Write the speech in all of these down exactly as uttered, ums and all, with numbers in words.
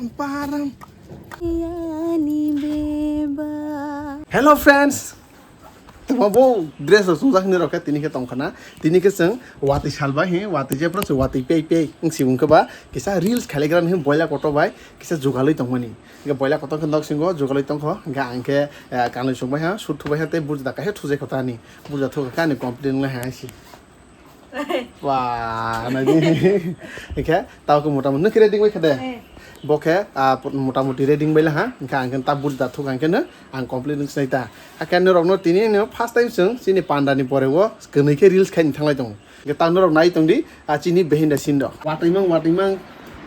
Param. Yani beba. Hello friends. Tuma bo dress rok chumjak hinwi rokhe tini khe tongkhana. Tini khe chwng watwi salbai hi, watwi jephru se watwi pei pei wng si wngkhe ba kisa reels khailaikra hin boila kotor bai kisa jugalwi tongmani. Hingke boila kotor khe nok singo jugalwi tongkho. Hingke ang khe, eh, kanwi chukbai ha, sut thubai ha tei burda kaisa thujaikho tani. Burda thukha khe ani complete wnglai ha hai si. Wah, naidi. Hingke tao khe mota moti nukhe ready bai khe de. Eh. Bo khe, ah, mota moti ready bai laha. Hingke ang khe ta burda thuk ang khe no ang complete nuksinai ta. Hakhe norok no tini no first time chwng chini panda ni pore o kwnwi khe reels khaini thanglai tongo. Hingke tang norok nai tongdi, ah, chini behind the scene rok. Watwi mang, watwi mang.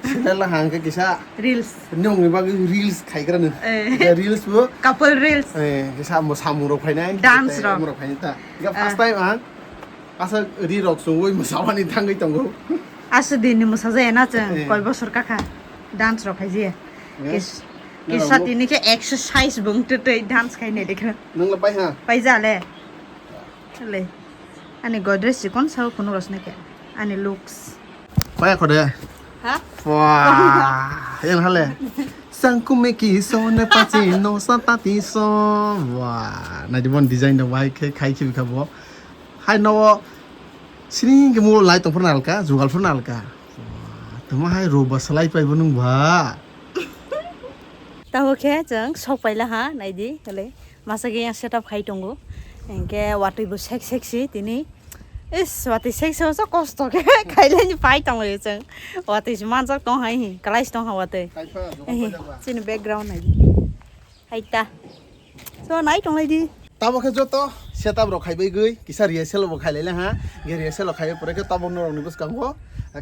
Sila laha hingke kisa. Reels. Nongni bagwi reels khaigra no. Eh. Hingke reels bo. Couple reels. Eh, kisa mo samung rok phainai. Dance rok. Samung rok phainai ta. Hingke first time ang. Asa ri rok sungwi mwsawani thangwi tongo. Asa dini mwsajaya na chwng, eh, koi bosor kakha dance rok khaijiya. Eh? Kis-, kisa tini khe exercise bung twtwi dance khainai dekha. Nungla pai ha? Pai ja le. Le. Ani Godrej chikon sao phunuk rosna khe. Ani looks. Pai khode. Ha? Wah, yang hale. Sangkume ki so ne pachi no sa tati so. Wah, naidi bon design da wai khe khai khibi kha bo. Hai no sini ke mo lai tong phurna alka, jugal phurna alka. Wah, tuma hai roba salai pai bo nung ba. Tamo khe chwng sok paila ha, naidi, kale. Masa khe yang setup khai tongo. Hingke watwi bo sek sek si tini. Is, watwi sek sek so kosto khe khailani pai tongo chwng. Watwi si manjak tong hai hi, kalai si tong ha watwi. Kaifa, joga Eh, pai da ba. Chini background naidi. Hai ta. So, nai tonglai di. Tamo khe joto setup rok khaibai gwi kisa rehearsal bo khailai ha. Ge rehearsal rok khaibai pore khe tamo norok ni bwskango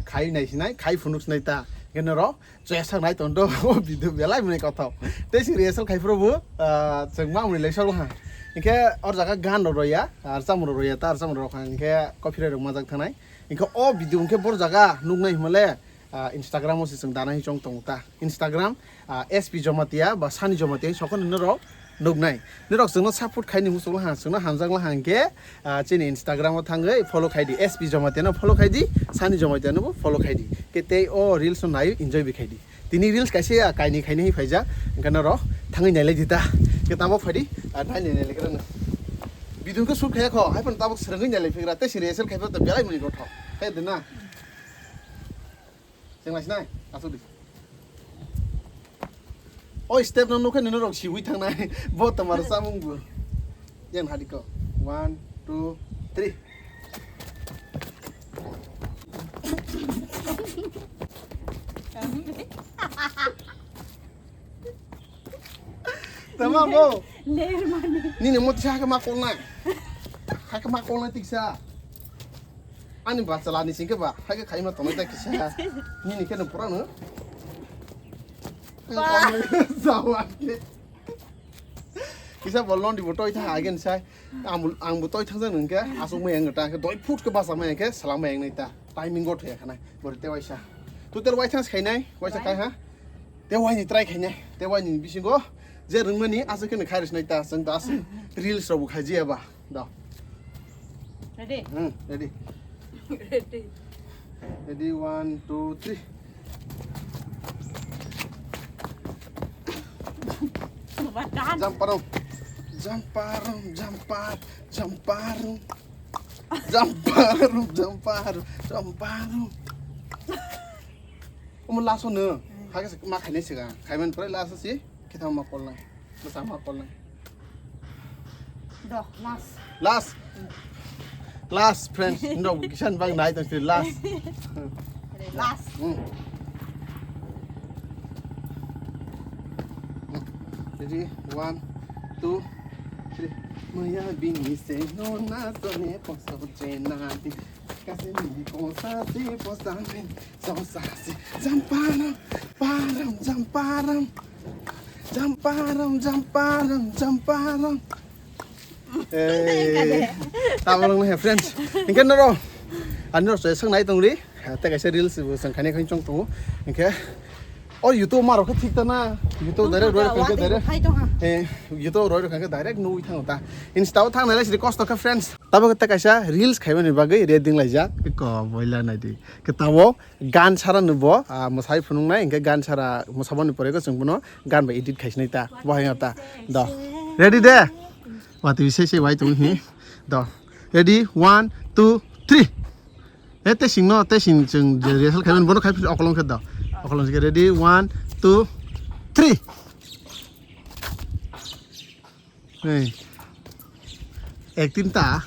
khai nai sinai, khai phunuk sinai ta. Ge norok Chwya sak nai tong do, o video belai mwnwi kothok. Tei si rehearsal khai phuru bo, ah, chwng ma mwnwi lai sok ha. Hinkhe or jaga gan rok roya, ar chamung rok roya, ta ar chamung rok hinkhe copyright rok majak thanai. Hinkhe o video hinkhe bor jaga nuknai hwnmale, ah, Instagram o se chwng dana hi chong tongo ta. Instagram, ah, S P Jamatia ba Sani Jamatia hi sokon norok nuknai. Norok chwngno support khaini muchungla ha, chwngno hamjakla ha hinkhe, ah, chini Instagram o thangwi follow khaidi, S P Jamatia no follow khaidi, Sani Jamatia no bo follow khaidi. Ke tei o reels no naiwi enjoy bi khaidi. Tini reels kaisa ya kaini khaini hi phaija, hinkhe norok thangwi nailai di ta. Ke tabok phaidi, ah, nai nai nai khe rano. Video khe shoot khaya kho, hai phano tabok swrwngwi nailai phigra, tei sini rehearsal khai phano belai mwnwi kothok. Khai de na. Cheng lai sinai, asuk di. Oi, step no nukhe nini rok siwi thangnai. Bo tomar samung bo. Yang hadi ko. One, two, three. Tama bo. Ler mani. Nini mo tisa hake ma kolnai. Hake ma kolnai tiksa. Ani bachala ni singke ba, hake khaima tongnai ta kisa. Nini khe no pura no. Ba. Jawa ke. Kisa bo londi bo toi tha again sai. Ang bo, ang bo toi thang jang nang khe asuk mai ang ta khe doi foot khe basa mai khe salang mai ang nai ta. Timing go thaya khanai. Bori te waisa. Total waisa khainai, waisa khai ha. Te waini try khainai. Te waini bisingo je rwngmani asuk khe khai rwsnai ta. Chwng da asuk reels rok bo khaijaya ba. Da. Ready? Hmm, ready. Ready. Ready, one, two, three. Jump parung. Jump parung, jump par-, jump parung. Jump parung, jump parung, jump parung. Omo last one no. Hake ma khainai siga. Khaiman pore last si. Kita ma kolnai. Bwsa ma kolnai. Do, last. Last. Last, friends. No, kisan bang nai tong si last. Last. Hmm. Jadi, one, two, three. Maya bini se no na so ne poso je na di. Kasi ni posa si posa ni. Jump parung, parung, jump parung. Jump parung, jump parung, jump parung. Eh, tamo rong he friends. Hinkhe noro, ani rok soya sang nai tongri. Te kaisa reels bo sang khani khani chong tongo. Hinkhe O YouTube ma rok khe thik ta na. YouTube direct roi rok khe direct. Hai to ha. Eh, YouTube roi rok khe direct nui thang ta. Insta o thang nai sri kosto khe friends. Tabo khe kaisa reels khaimani bagwi ready laijak. Ko boila nai di. Khe tabo gan sara no bo, ah, mwsai phunuk nai, hingke gan sara mwsaboni pore ko chwng bono gan bai edit khai sinai ta. Bo hai ta. Do. Ready de? Watwi se se wai tong hi. Do. Ready? One, two, three. Eh, testing no, testing chwng je rehearsal khai bono khai okolong khe do. Okolong khe ready? One, two, three. Hey. Acting ta.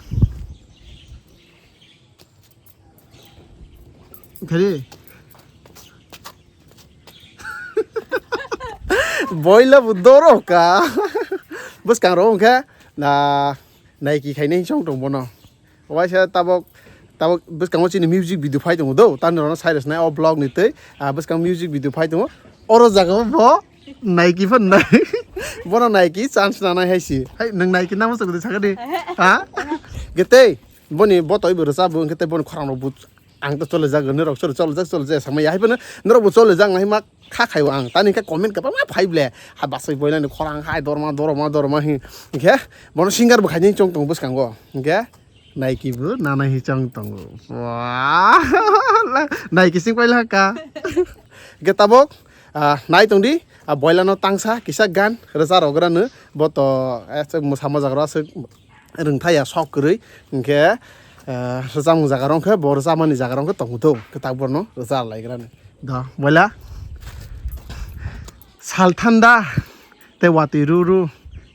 Khari. Boila bu doro ka. Bwskang rok wngkha na Nike khainai song tong bono. Waisa tabok, tabok bwskango chini music video phai tongo do. Tani rokno sai rwsnai o vlog ni twi. Ah, bwskang music video phai tongo. Oro jaga bo Nike phan nai. Bono Nike chance nanai hai si. Hai, nwng Nike namo chukdi sakadi. Ha? Getei. Boni botoi bo rwchabo, hwnkhe tei boni khorang rok bo ang to chole jak, norok chole, chole jak, chole jak, samaya hai phano norok bo chole jak, nai ma kha khaio ang. Tani khe comment kwbangma phai ble, ha basai boilani khorang hai dorma, dorma, dorma hi. Hwnkhe bono singer bo khaini chong tongo bwskango. Hwnkhe Nike bo nana hi chong tongo. Wah, Nike sing paila ka. Hwnkhe tabok, ah, nai tongdi, ah, boilano tangsa kisa gan rwcha rograno bo to, eh, mwsa mojagra aswk rwngthai ya sok kwrwi, hwnkhe, eh, rwchapmung jaga rok khe bo rwchapmani jaga rok khe tongtho, kwtak borno rwcha laigrani. Do, boila? Sal thanda, tei watwi ru ru,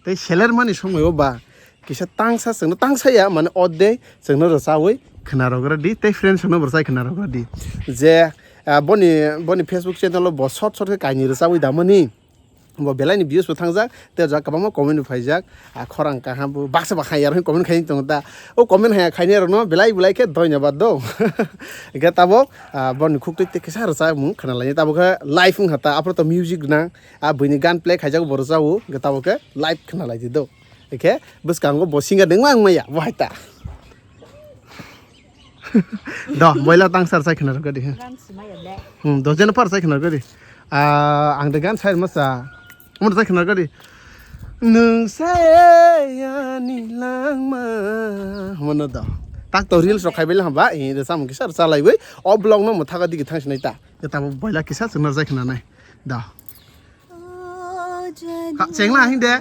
tei seler mani somoi o ba kisa tangsa chwngno tangsa ya, mane o de chwngno rwchawi khna rok radi, tei friends rokno bo rwchai khna rok radi. Je, ah, boni, boni Facebook channel o bo short short khe kainwi rwchawi damani. Bo belai ni views bo thangjak, tei o jaga kwbangma comment bo phaijak, ah, khorang kaham bo baksa ba hai aro comment khai tongo ta. O comment hai khainai rokno belai belai khe dhonyabad do. Hwnkhe tabok, ah, borni khuktwi tei kisa rwchapmung khna lainai, tabok khe live wngkha ta, aphuru to music nang, ah, buini gan play khaijak bo rwchao, hwnkhe tabok khe live khna lai di do. Hwnkhe bwskango bo singer nangma wngmaya bo hai ta. Do, boila tang sar sai khna rwgadi, ha. Gan simaya le. Hmm, do jeno par sai khna rwgadi. Ah, ang de gan sai masa. Mo sai khna rwgadi. Nwng sai ani langma. Mono do. Tak to reels rok khai bai hamba, eh, de sam kisa cha lai bai. O vlog no mo thaga digi thang sinai ta. Eta bo boila kisa chwngno sai khna nai. Do. Ha, chengla hing de.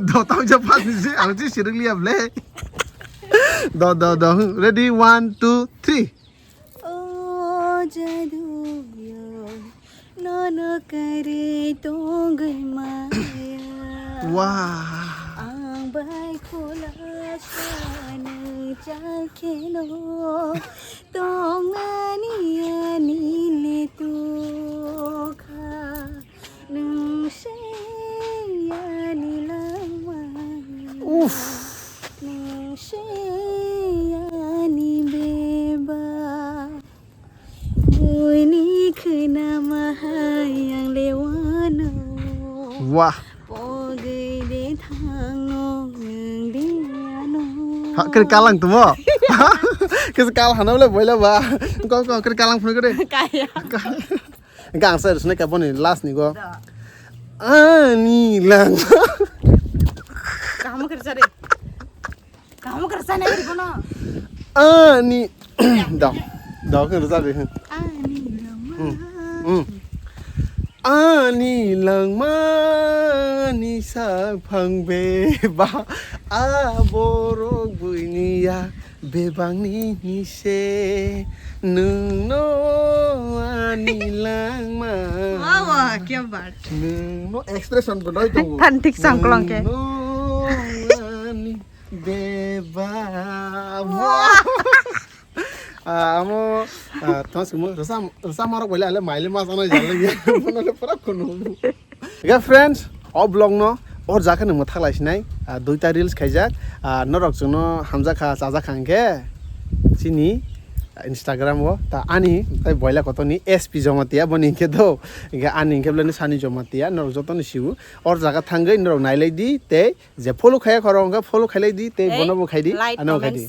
Do tamo ja pas ni je, ang je sirung liya ble. Do, do, do. Ready, one, two, three. O jadu yo, nono kare tongwi maya. Wah. Ang bai khula sanu chal kheno. Tongani ani le tukha. Nwng se ani langma. Uff. Nwng se ani beba. Buini khwnama hai ang lewano. Wah. Pogwi de thangno nwng de ano. Ha, kiri kalang tumo? Kiri kalang hana bole boila ba. Kau, kau, kiri kalang phunu kiri. Kaya. Hwnkhe ang sai rwsnai kha boni last ni go. Da. Ani lang. Kaham khe rwchadi. Kaham khe rwchadi nai bono. Ani. Da. Da khe rwchadi. Ani lang. Hmm. Hmm. Ani langmani saphang beba aborok buiniya. Bebakni hise nwngno ani langma. Wawa, kya baat. Nwngno expression bo noi tongo. Phan thik sangkolong khe. Nwngno ani beba. Wah. Ah, amo, ah, thos mo, rasa, rasa marok bole ale maile mas ano jale ya. Bono le pura kono. Ga friends, o vlog no or jaga ni mwthak lai sinai, ah, duita reels khaijak, ah, norok chwngno hamjakha, chajakha hwnkhe chini Instagram o ta ani tai boila kotor ni S P Jamatia boni hwnkhe do, hwnkhe ani hwnkhe belai ni Sani Jamatia, norok joto ni sibu or jaga thangwi norok nailai di tei je follow khaya khoro hwnkhe follow khailai di tei bono bo khai di, ano khai di.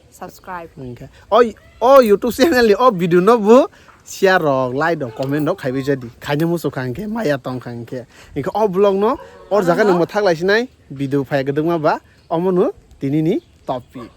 Subscribe. Hwnkhe o, o YouTube channel ni o video no bo share rok, like rok, comment rok khaibai jadi. Khaina muchuk kha hwnkhe, maya tong kha hwnkhe. Hwnkhe o vlog no or jaga nungbo thak lai sinai, video phai kwdwkma ba, omo no tini ni topic.